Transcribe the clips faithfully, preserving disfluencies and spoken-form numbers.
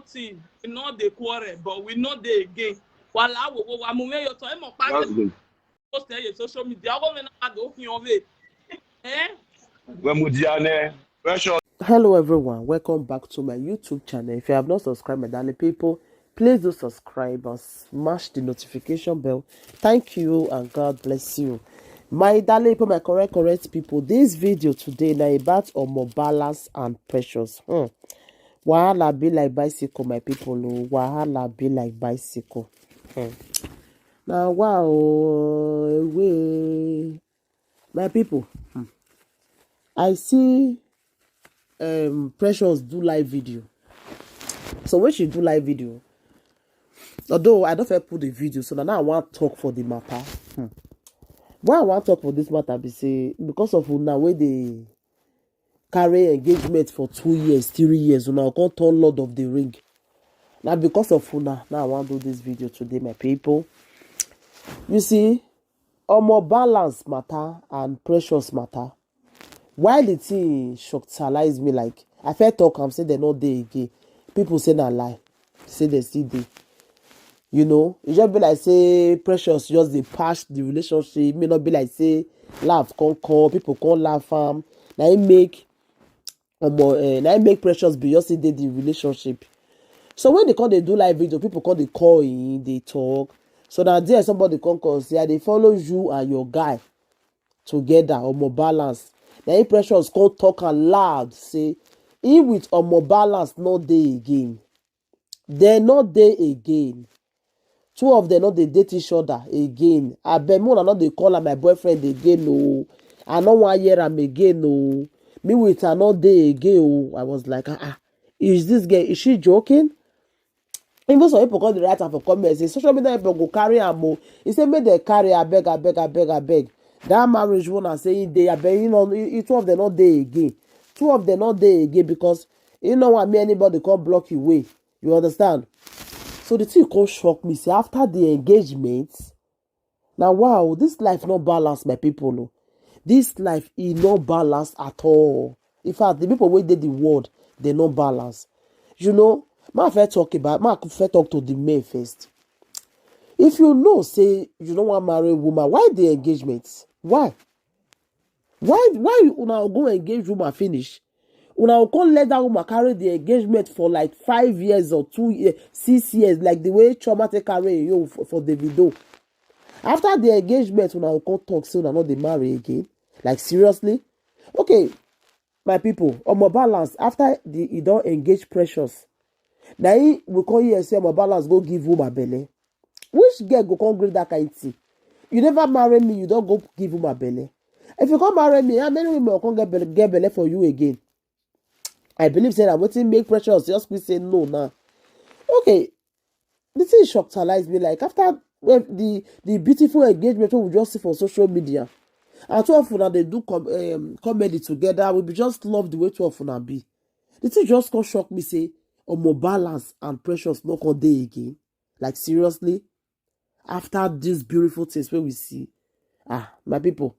See, we no dey quarrel, but we no dey again. Wala wo wo wa mu me yo to e mo pa That's good. Post e social media. Wo me na do fi on we. Eh? When Mudiane, Precious. Hello everyone, welcome back to my YouTube channel. If you have not subscribed, my darling people, please do subscribe and smash the notification bell. Thank you and God bless you. My darling people, my correct, correct people, this video today now about Omo Balance and Precious. Hmm. Wahala be like bicycle, my people. Oh. Wahala be like bicycle. Hmm. Now, wow, away. My people, hmm, I see um Precious do live video. So when she do live video, although I don't fit put the video, so now I want talk for the matter. Hmm. Why I want talk for this matter be say because of una wey dey carry engagement for two years, three years, una come turn Lord of the Ring. Now because of una, now I want do this video today, my people. You see, Omo Balance matter and Precious matter. Why the thing shockalize me? Like I first talk, I'm say they no dey again. People say na lie, say they still dey. You know, it just be like say Precious just dey patch the relationship. May not be like say laugh come come, people come laugh am. Now it make Omo, eh, now it make Precious be just dey the relationship. So when they come dey do live video, people come dey call in, they talk. So now there somebody come call say, I dey follow you and your guy together, Omo Balance. Now if Precious come talk am loud, say he with Omo Balance no dey again. They no dey again. Two of them no dey date each other again. Abeg, make una no dey call am my boyfriend again o. I no wan hear am again o. Me with her no dey again o. I was like, ah, ah, is this girl, is she joking? Even some people come dey write am for comment say social media people go carry am o. He say make dem carry, abeg, abeg, abeg, abeg. That marriage one I say e dey, abeg, you know, e, e, two of them no dey again. Two of them no dey again because you know what, me anybody come block you way. You understand? So the thing come shock me. Say after the engagement, now wow, this life no balance, my people. No, this life is no balance at all. In fact, the people wey dey the world, they no balance. You know, ma first talk about, ma first talk to the men first. If you know say you don't want marry woman, why the engagement? Why? Why why una go engage woman finish? Una go come let that woman carry the engagement for like five years or two years, six years, like the way Chioma take carry you for, for Davido. After the engagement, una go come talk say una no dey marry again. Like seriously? Okay, my people, Omo Balance, after the he don engage Precious, na he we come hear say Omo Balance go give woman belle. Which girl go come gree that kind thing? You never marry me, you don go give woman belle. If you come marry me, how many women go come get belle, get belle for you again? I believe say na wetin make Precious just quick say no now. Okay, the thing shockalize me. Like after when the the beautiful engagement wey we just see for social media, and two of una dey do com um, comedy together, we be just love the way two of una be. The thing just come shock me say Omo Balance and Precious no come dey again. Like seriously, after these beautiful things wey we see, ah, my people,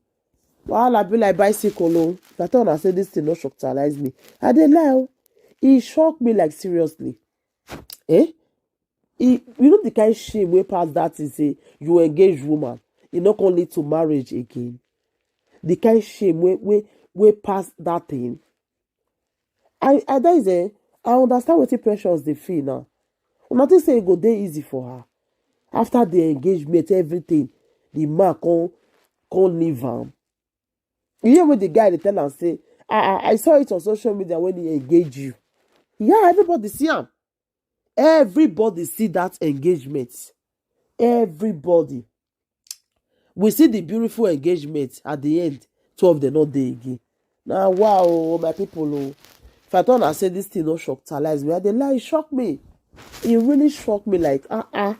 wahala be like bicycle o. If I tell una say this thing no shockalize me, I dey lie o. E shock me like seriously. Eh? E, you know the kind shame wey pass that thing say you engage woman, e no come lead to marriage again. The kind shame wey wey wey pass that thing. I I that is eh, I understand wetin Precious dey feel now. Una think say e go dey easy for her after the engagement, everything, the man come come leave am. You hear when the guy dey tell am say, I, I I saw it on social media when he engage you. Yeah, everybody see am. Everybody see that engagement. Everybody. We see the beautiful engagement at the end. Two of them not dey again. Now wow, my people, oh. If I tell una say this thing no shockalize me, I dey lie, e shock me. E really shock me like, ah ah,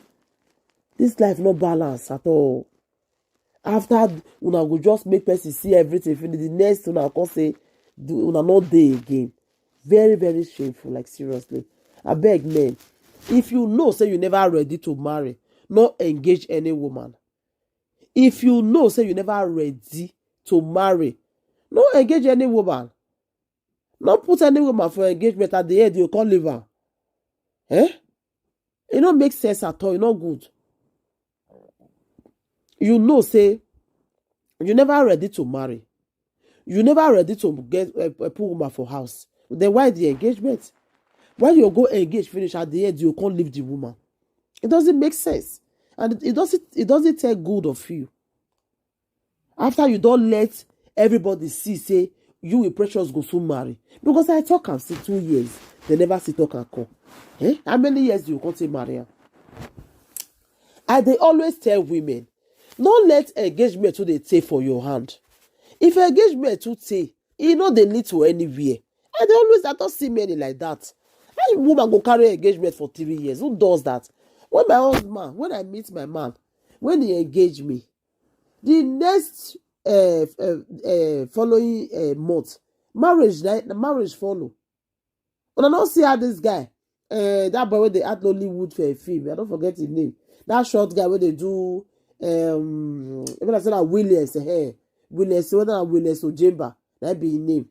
this life no balance at all. After una go just make person see everything finish, the next una come say do una no dey again. Very very shameful, like seriously. Abeg men, if you know say you never ready to marry, no engage any woman. If you know say you never ready to marry, no engage any woman. No put any woman for engagement, at the end you come leave am. Eh? E no make sense at all. E no good. You know say you never ready to marry. You never ready to get a, a poor woman for house. Then why the engagement? Why you go engage finish, at the end you can't leave the woman? It doesn't make sense. And it, it doesn't it doesn't take good of you. After you don't let everybody see say you with Precious go soon marry. Because I talk and see two years, they never see talk and come. Eh? How many years do you come take marry am? I dey always tell women, no let engagement too dey take for your hand. If engagement too take, e no dey lead to anywhere. I dey always I don see many like that. How woman go carry engagement for three years? Who does that? When my husband, when I meet my man, when he engage me, the next uh, uh, uh, following uh, month, marriage na marriage follow. Una no see how this guy, uh, that boy wey dey act Nollywood for a film, I don't forget his name. That short guy wey dey do, um, even I say na Williams, eh, Williams, whether na Williams Ojemba, that be his name.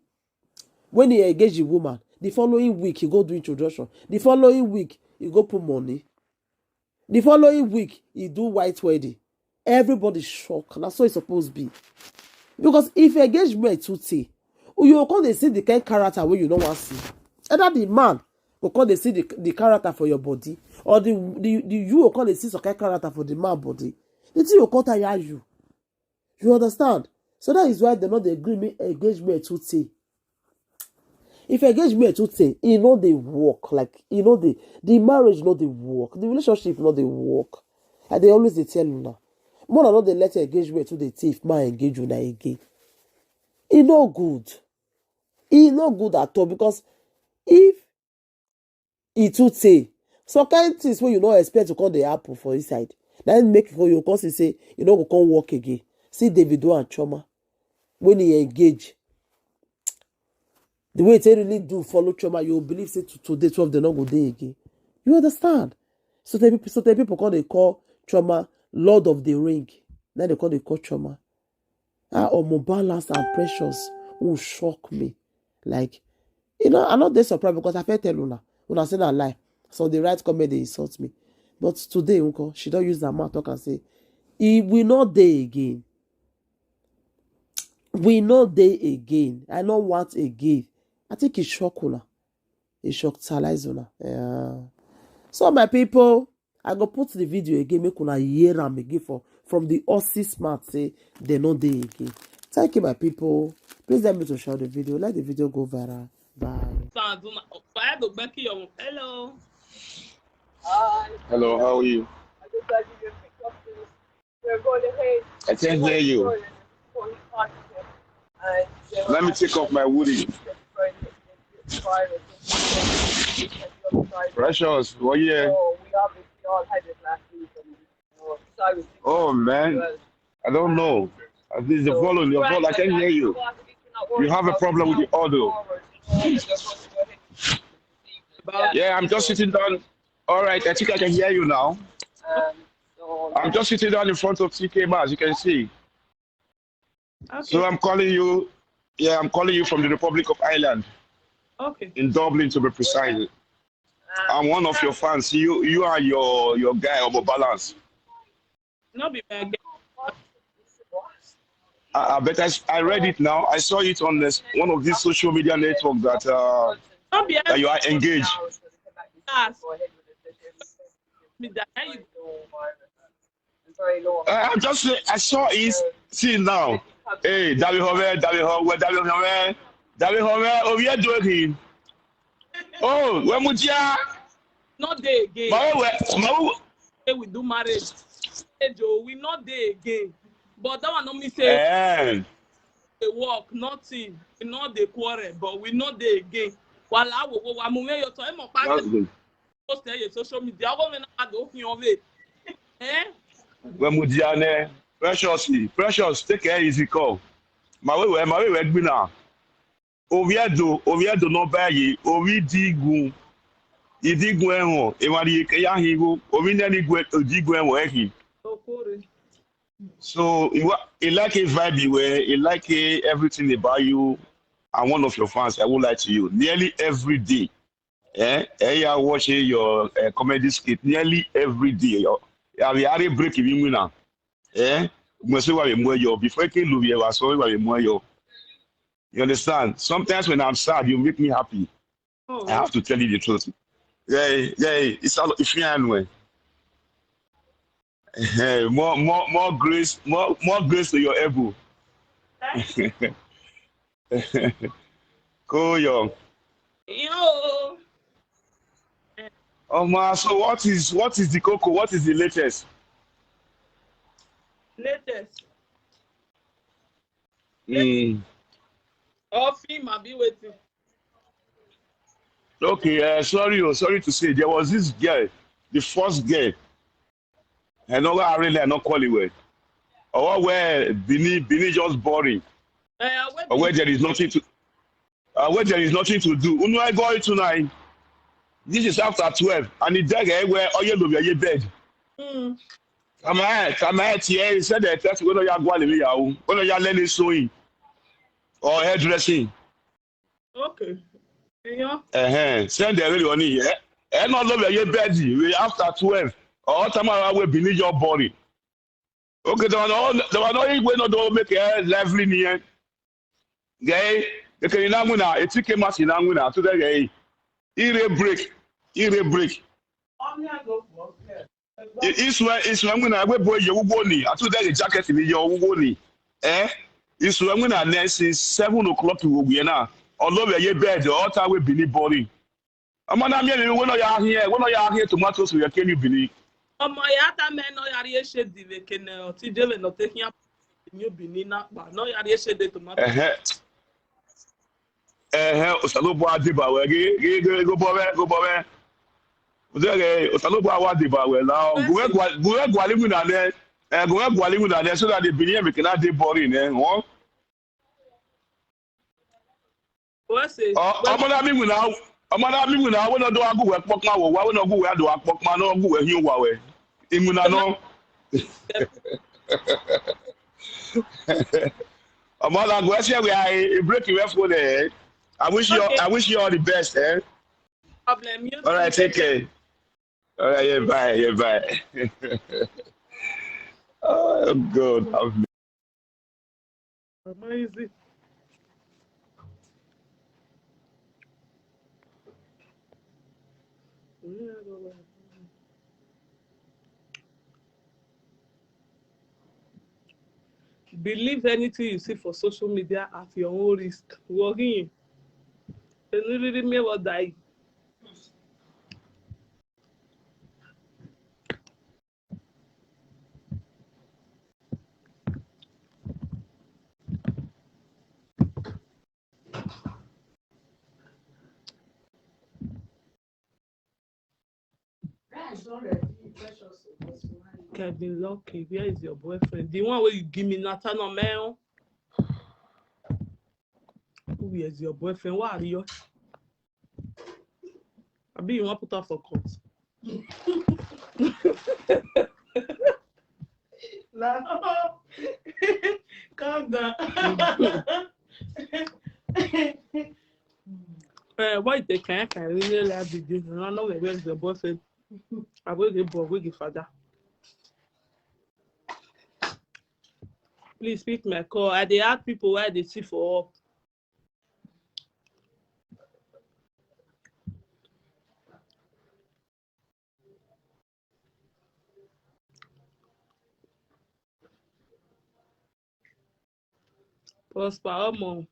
When he engage the woman, the following week he go do introduction. The following week he go put money. The following week he do white wedding. Everybody shock. Na so e suppose be. Because if engagement too tey, you go come dey see the kind character wey you no wan see. Either the man go come dey see the, the character for your body, or the, the, the you go come dey see some kind character for the man body. The thing go come tire you. You understand? So that is why dem no dey gree make engagement too tey. If engagement too tey, e no dey work. Like, e no dey, the marriage no dey work, the relationship no dey work. I dey always dey tell una, make una no dey let engagement too dey tey if man engage una again. E no good. E no good at all, because if e too tey, some kind things wey you no expect to come dey happen for inside. Na im make you come see say e no go come work again. See Davido and Chioma, when he engage, the way e take really do follow Chioma, you believe say to today two of them no go dey again. You understand? So tey people, so tey people come dey call Chioma Lord of the Ring. Now they come dey call Chioma. Ah, Omo Balance and Precious who shock me. Like, you know, I no dey surprised because I fit tell una. Una say na lie. So the right comment dey insult me. But today, uncle, she don use her mouth talk and say, e will not dey again. We no dey again. I no want again. I think e shock una. E shock talize una. Yeah. So my people, I go put the video again, make una hear am again for from the Aussie smart say they no dey again. Thank you, my people. Please help me to share the video. Let the video go viral. Bye. Sound una- Fire go back your hello. Hello, how are you? I can't hear you. Let me take off my hoodie. Precious, what yeah? Oh man, I don't know. Uh, This is the volume, your volume. I can't hear you. You have a problem with the audio. Yeah, I'm just sitting down. All right, I think I can hear you now. I'm just sitting down in front of T K Bar, as you can see. So Okay. I'm calling you. Yeah, I'm calling you from the Republic of Ireland, Okay. in Dublin to be precise. I'm one of your fans. You, you are your your guy, Omo Balance. No be my guy. I, I bet I, s- I read it now. I saw it on this one of these social media networks that uh, No be that you are engaged. Ask me that. How you Uh, I'm just say I saw it. See now. Hey, Dabi Hove, Dabi Hove, Dabi Hove, Dabi Hove. Oh, we are doing him. Oh, where Mutia? Not dey again. My where? My Say we do marriage. Age o, we not dey again. But that one no mean say Eh, dey work, nothing. We not dey quarrel, but we not dey again. Wala wo wo wa mo me yo to e mo pa that's good. Post e social media. Wo me na do hin o we. Eh? Where Mutia ne? Precious, Precious, take care easy call. My way, where my way, where be now? Oviedo, Oviedo no buy ye. Ovi digun, idigun ehon. Ewari ke ya higo. Ovi neni gwe digun ehon ehi. Okore. So he, wa- he like a vibe you were, he like a, everything about you. I'm one of your fans. I won't lie to you. Nearly every day, Eh, eh, yeah, watching your uh, comedy skit nearly every day. Your, yeah, we are breaking you now. Eh, must say why you more your before you lose your so why you more your. You understand? Sometimes when I'm sad, you make me happy. I Oh, have to tell you the truth. Yeah, yeah, it's all if you anyway. Hey, more, more, more grace, more, more grace to your elbow. thank you. Cool, young. Yo, Oh man, so what is what is the cocoa? What is the latest? Latest. Mm. Or film, I be waiting. Okay, uh, sorry, oh, sorry to say, there was this girl, the first girl, and no, I really not call it well. Or where Bini, Bini just boring. Uh, wait, Or where there is nothing to, uh, where there is nothing to do. Unu I go out tonight. This is after twelve, and the day where all you know your bed. Mm, Come here, come here, here. He said that person when you are going to when you are learning sewing or hairdressing. Okay. Yeah. Uh-huh. Send the real money. Eh? Eh, not love your bed. We after twelve. Or tomorrow will be your body. Okay, the one all the one all we no don't make a lively near. Gay, the can you now win a ticket match in Anguna to the gay. Ire break. Ire break. Iswe iswe ngwina we boy ye ugoni. Atu de jacket ni ye ugoni. Eh? Iswe ngwina ne since seven o'clock we we na. Olo we ye bed or ta we Bini boring. Amana mi we no ya here, we no ya here tomatoes we can you Bini. Ọmọ ìyá tá mẹ náà yàrá yẹn ṣe dìde kẹnẹ ọtí délé náà tẹkí àpò ní obìnrin náà pa náà yàrá yẹn ṣe dé tomato. Eh eh. Eh eh, osalo bo adiba we ge ge ge go bo we, go bo we. Ode ge osalo bo wa diba we la. Go we gwa go we gwa limu na ne. Eh go we gwa limu na ne so that the Bini we can dey boring eh. Won. Wọ́n ṣe Ọmọ na mi mu na ọmọ na mi mu na we no do agu we pokma wo wa we no gu we do apokma no gu we hin wa we. Imu na no. Ọmọ na go share we I break we for there. I wish you Okay. I wish you all the best eh. Problem. You All right, take care. All right, yeah, bye, yeah, bye. Oh God, have Amazing. Believe anything you see for social media at your own risk. Worrying. They really may well die. Kevin Lucky, where is your boyfriend? The one where you give me Nathan Omeo. Who is your boyfriend? What are you? I be you want put up for court. No. Calm down. Eh, why they can't can really like the this? I know where is the boyfriend. I will get boy, will get father. Please pick my call. I dey add people where they see for up. Prosper Omo.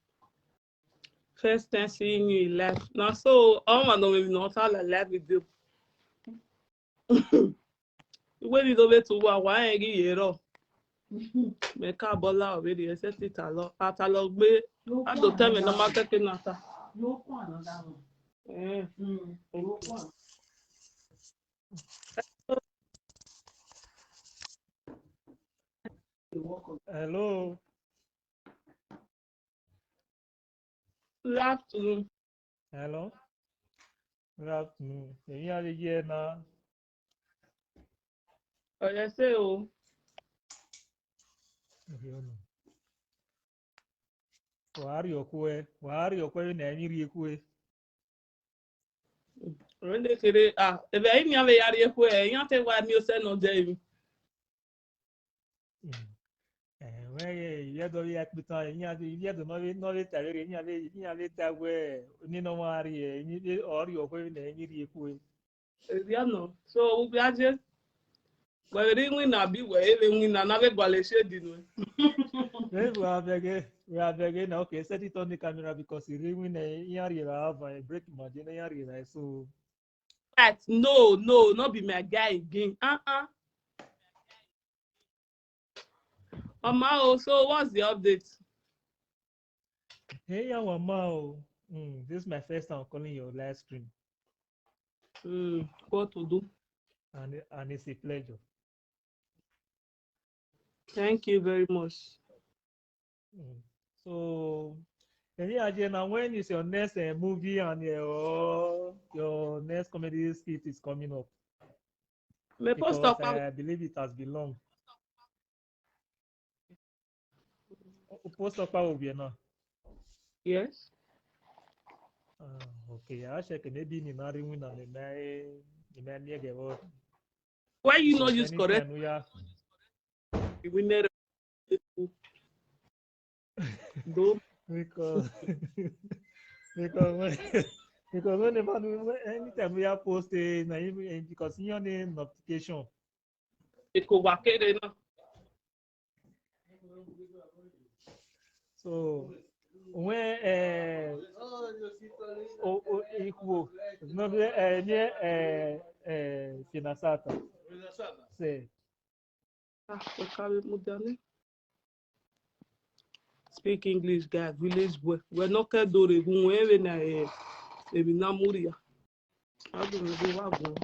First time seeing you in life. Now so Omo no will not all alive with you. When you don't wait to wa wa egi yero. Me ka bola already. I said it a lot. At a lot me. I don't tell me no matter ke nata. Yóò kún another one. Eh. Mm, yóò kún another. Hello. Good afternoon. Hello. Good afternoon. Èmi á lè jẹ́ náà. Ọ̀rẹ́ ṣe o. Wàá rí ọkọ ẹ. Wàá rí ọkọ ẹ ní ẹ̀mí rí eku ẹ. Rende kere, ah, ebe ini ave yari ekwe, eh, yan te wa mi ose no de mi. Mm. Eh, we ye ye do ye kpita, yin ave ye do no ve no ve ta ve, yin ave yin ave ta we ni no wa ri e, yin ve o ri o kwe ne yin ri e kwe. Eri ano. So, ubi aje. Were ri win na bi we ere win na na ve gwale she di no. Then we are begging, we are begging. Okay, set it on the camera because you really win. Eh, yin ri la have a break, imagine yin ri la. So But no, no, not be my guy again. Uh-uh. Mama, oh, so what's the update? Hey, yeah, Mama. Oh. Mm, this is my first time calling your live stream, Mm, what to do? And and it's a pleasure. Thank you very much. Mm. So, Eri Aje, now when is your next uh, movie and uh, or your next comedy skit is coming up? Me post Because up. I believe it has been long. O- Post up will be now. Yes. Ah, okay, I check maybe ni na ri win na ni me ni me ni get what. Why you not use correct? Yeah. We never do. Because because when because whenever we- anytime we are posting na him eh, because he on the notification. Eko wakere na. So when eh o o ikuo no be eh ni eh eh finasata say Ah, we carry mu dani. Speak English, guy, village boy. We no ke dore gun we we na eh, ebi na muria. How do we do wa gun?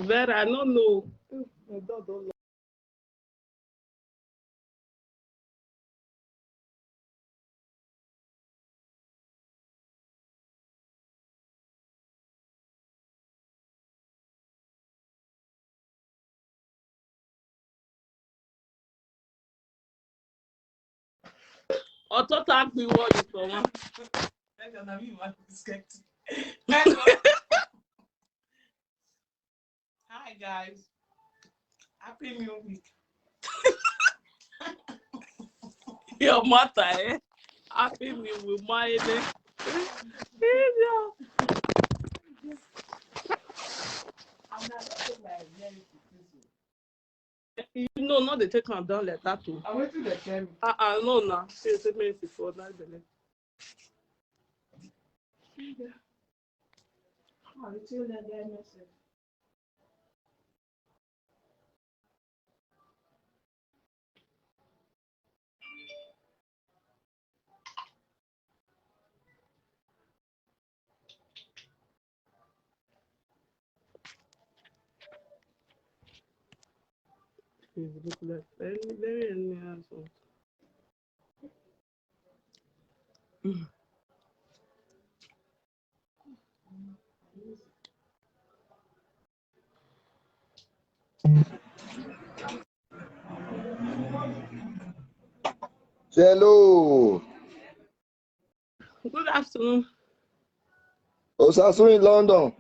Vera, I no know. Eh, my dog don Ọtụtụ akpị wọrị for one. Hi guys. Happy New Week. Your mother, eh? Happy New Week, my eh? You know, not they take am down like that too. I went to the camp. Uh uh, no, na. She said me before that. Very, very anyhow. Hello. Good afternoon. Osasun in London.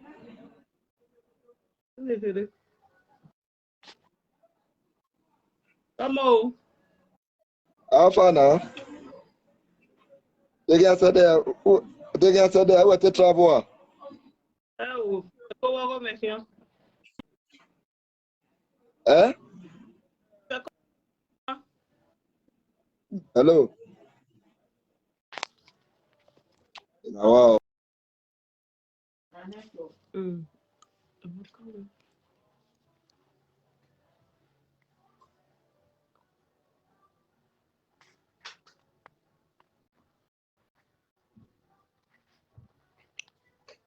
Come on. How far now? They can say there. They can say there. What the travel? Oh, go go make you. Eh? Hello. Wow. Mm.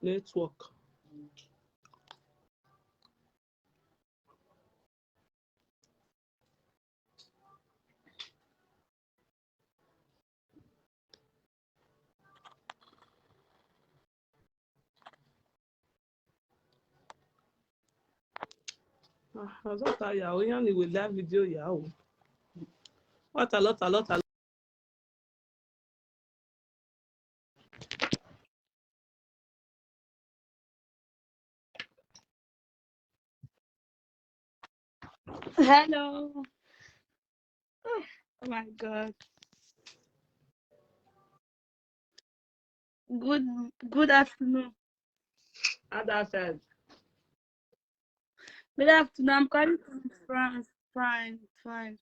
Network. Ah, I don tire. Oh, yeah, we live video, yeah. Oh. What a lot, a lot, a lot. Hello. Oh my God. Good good afternoon. Other side. Good afternoon. I'm calling from France. Fine, fine.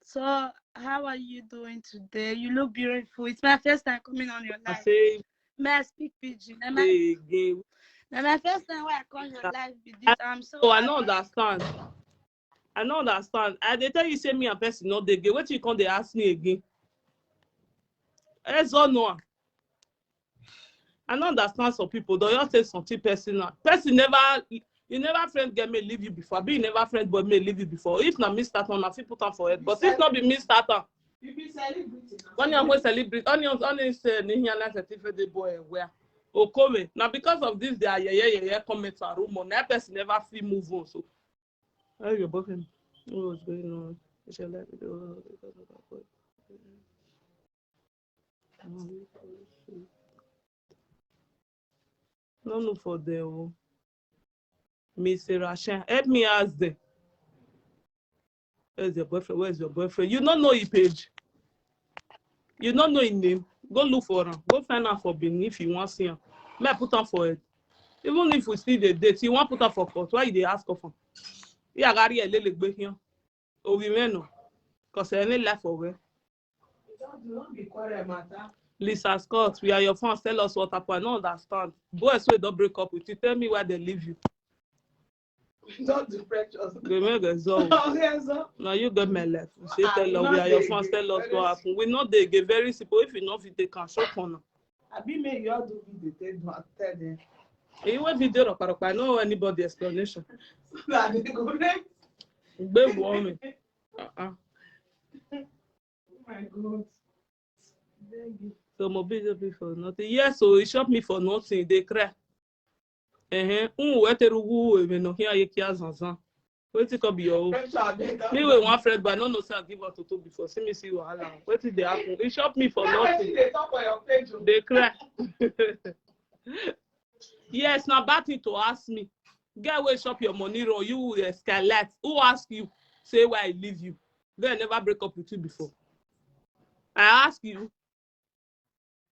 So, how are you doing today? You look beautiful. It's my first time coming on your I live. Say May I speak Pidgin? Am I, say again. na my first time when I come your live with this. I'm so Oh, I happy. Don't understand. I don't understand. I dey tell you, say me and person not dey gay. What you come they ask me again? Yes or no? I don't understand some people. Don't you say something personal? Person never, you never friend get me leave you before. Be you never friend boy me leave you before. If not me start on, I fit put on for it. But if not be me start on, You be celebrity. Only I'm going to celebrate. Only I'm only say ni here na certificate the boy where. Okome. Now because of this, they are yeah yeah yeah yeah comments and rumor. That person never feel move on. So, how your boyfriend? What was going on? Is your life? No, no, for them. Oh. Miss Rashan, help me ask them. Where's your boyfriend? Where's your boyfriend? You don't know his page. You don't know his name. Go look for him. Go find out for Benin if you want to see him. May I put on for it. Even if we see the date, you want put on for court. Why you dey ask of him? Yeah, Gary, a little bit here. Oh, we may know. Because any life for where? Don't be quarrel matter. Lisa Scott, we are your fans. Tell us what happened. I don't understand. Boys, we don't break up with you. Tell me why they leave you. Don't do pressure. They make result. Okay, so Now you get my life. Say Ah, tell we us not we are your dey fans. again. Tell us Very what happened. We not dey again. Very simple. If you not fit take and show corner. I be me. You all do video. Tell them. Tell them. You want video of Parokpa? No anybody explanation. That they go next. Babe, warm me. Uh-uh. Oh my God. Thank you. So my video be for nothing. Yes, so he shot me for nothing. They cry. Eh eh. Um, we tell you who we no here you kia zanzan. Wait till come be your own. Pressure. They don't. Me with one friend, but I don't know say I give up to two before. See me see wahala. Wait till they happen. He shot me for Now nothing. wetin dey talk for your page o? They cry. Yes, now bad thing to ask me. Get away, shop your money, run you uh, skylight. Who ask you? Say why I leave you. Girl, I never break up with you before. I ask you.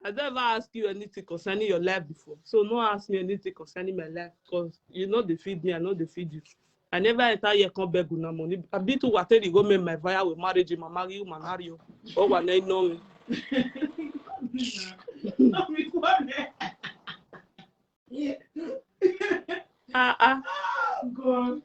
I never ask you anything concerning your life before. So no ask me anything concerning my life because you know they feed me, I know they feed you. I never enter here come beg una money. I be to what tell you go make my via with marriage, my marry you, my marry you. Oh, what they know me. No be quarrel. Yeah. Ah ah. Oh God.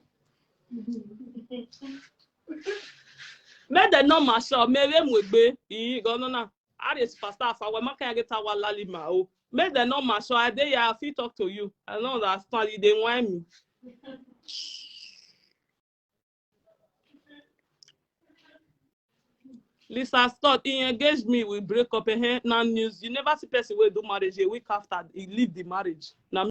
Make dem no mash up. Make dem wegbe. Ii, go no na. Are superstar for we make I get our lali ma o. Make dem no mash up. I dey here, I fit talk to you. I don't understand. You dey whine me. Lisa Scott, he engaged me, we break up. Eh, now news. You never see person will do marriage a week after he leave the marriage. Now